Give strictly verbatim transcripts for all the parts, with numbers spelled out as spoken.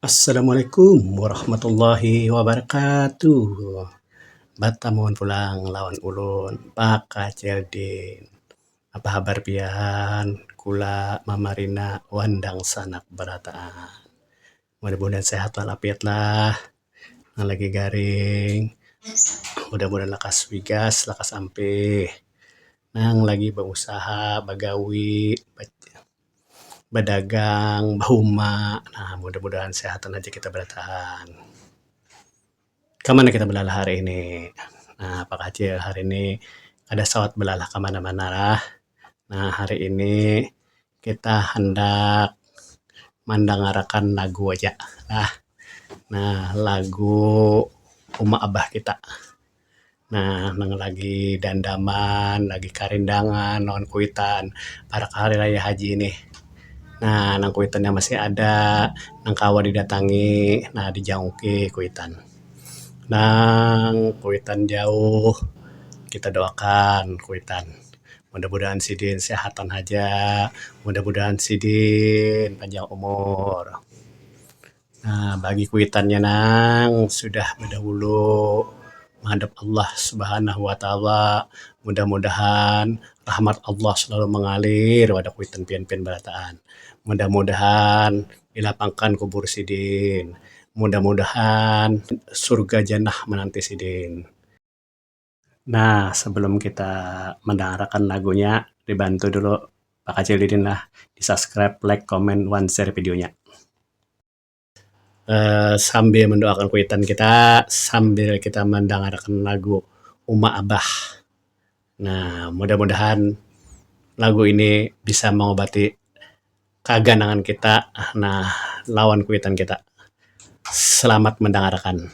Assalamualaikum warahmatullahi wabarakatuh. Batamuan pulang lawan ulun, Pakacil Din. Apa habar pian? Kula mamarina wan dangsanak barataan. Mudah-mudahan sehat walafiat lah. Nang lagi garing, mudah-mudahan lakas wigas, lakas ampih. Nang lagi bausaha, bagawi, ba- badagang, bauma. Nah, mudah-mudahan sehatan aja kita barataan. Kamana kita balalah hari ini? Nah, Pak Kacil, hari ini kada sawat balalah kamana-mana lah. Nah, hari ini kita handak mandangarakan lagu aja lah. Nah, lagu Uma Abah kita. Nah, nang lagi dandaman, lagi karindangan lawan kuitan, parak hari raya haji nih. Nah, nang kuitan yang masih ada, nang kawa didatangi, nah, dijanguki kuitan. Nang kuitan jauh, kita doakan kuitan. Mudah-mudahan sidin sehatan haja, mudah-mudahan sidin panjang umur. Nah, bagi kuitannya nang sudah badahulu mahadap Allah Subhanahu wa Ta'ala, mudah-mudahan rahmat Allah selalu mengalir pada kuitan pian-pian barataan. Mudah-mudahan dilapangkan kubur sidin. Mudah-mudahan surga jannah menanti sidin. Nah, sebelum kita mendengarkan lagunya, dibantu dulu Pak Kacil Didin lah, di subscribe, like, comment, wan share videonya. Eh, sambil mendoakan kuitan kita, sambil kita mendengarkan lagu Uma Abah. Nah, mudah-mudahan lagu ini bisa mengobati kaganangan kita, nah, lawan kuitan kita. Selamat mendengarkan.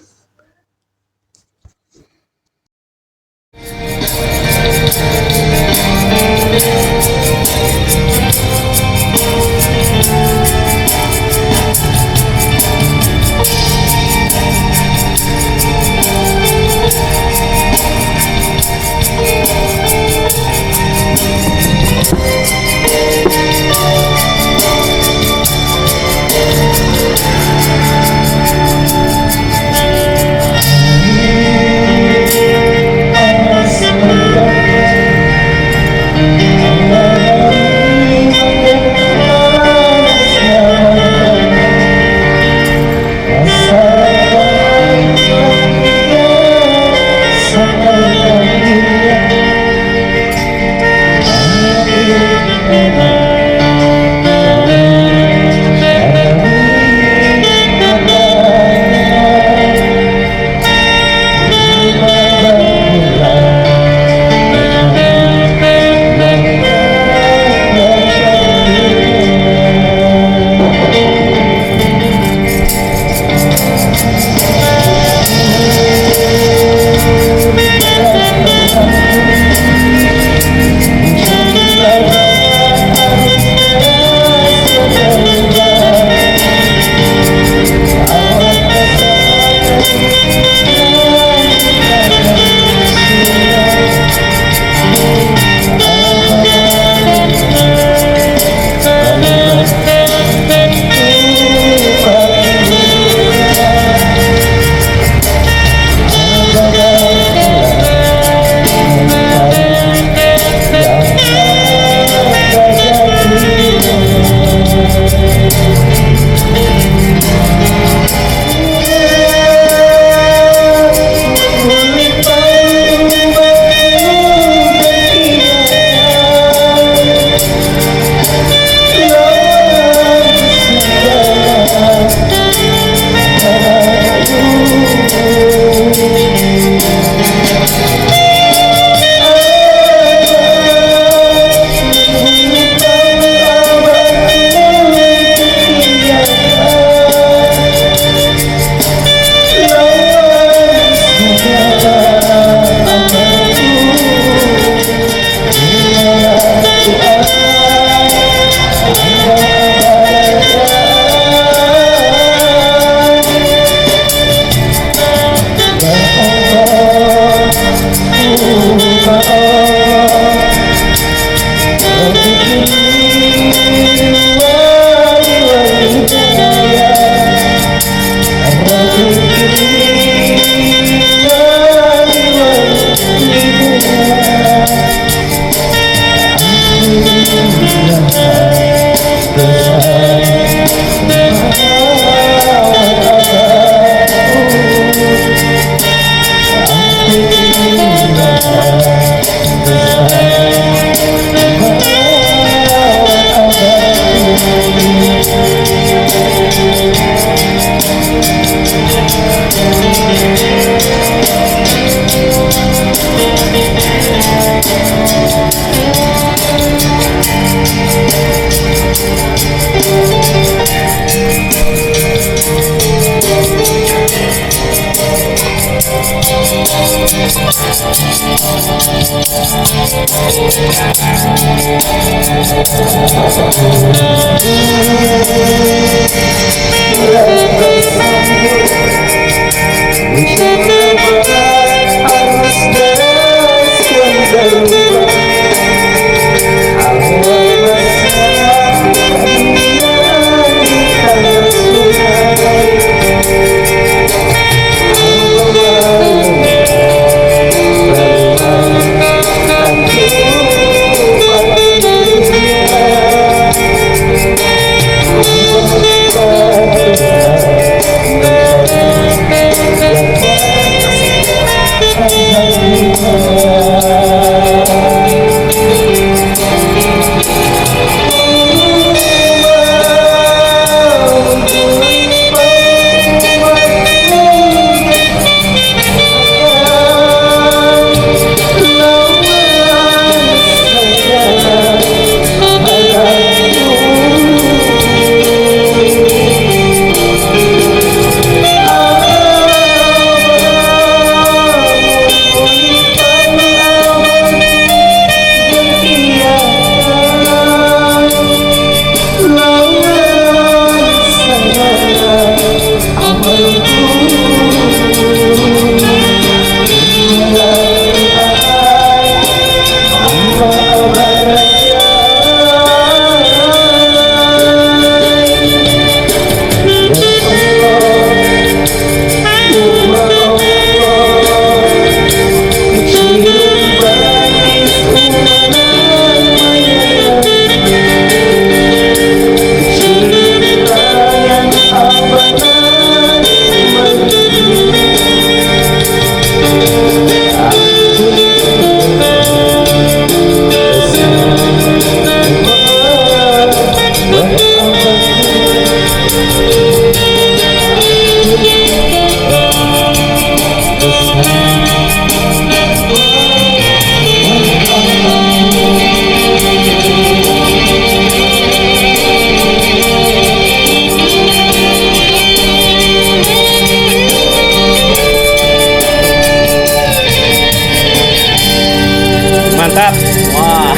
Mantap. Wah.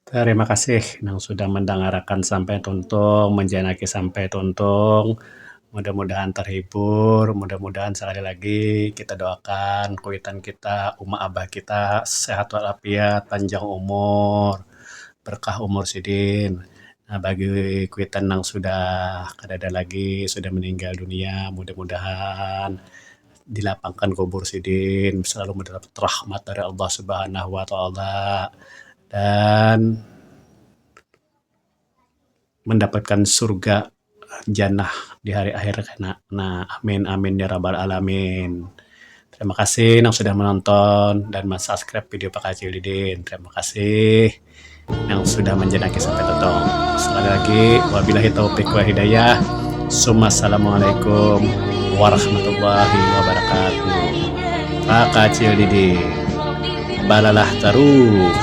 Terima kasih nang sudah mendangarakan sampai tuntung, menjanaki sampai tuntung. Mudah-mudahan terhibur, mudah-mudahan sekali lagi kita doakan kuitan kita, uma abah kita sehat walafiat, panjang umur, berkah umur sidin. Nah, bagi kuitan nang sudah kadada lagi, sudah meninggal dunia, mudah-mudahan dilapangkan kubur sidin, selalu mendapat rahmat dari Allah Subhanahu wa Ta'ala, dan mendapatkan surga jannah di hari akhir kena. Nah, amin, amin, ya rabbal alamin. Terima kasih nang sudah menonton dan mensubscribe video Pak Kacil Didin. Terima kasih nang sudah menjanaki sampai tuntung. Sekali lagi, wabillahi taufiq wal hidayah. Summa assalamualaikum warahmatullahi wabarakatuh. Pak Kacil Didin, balalah terus.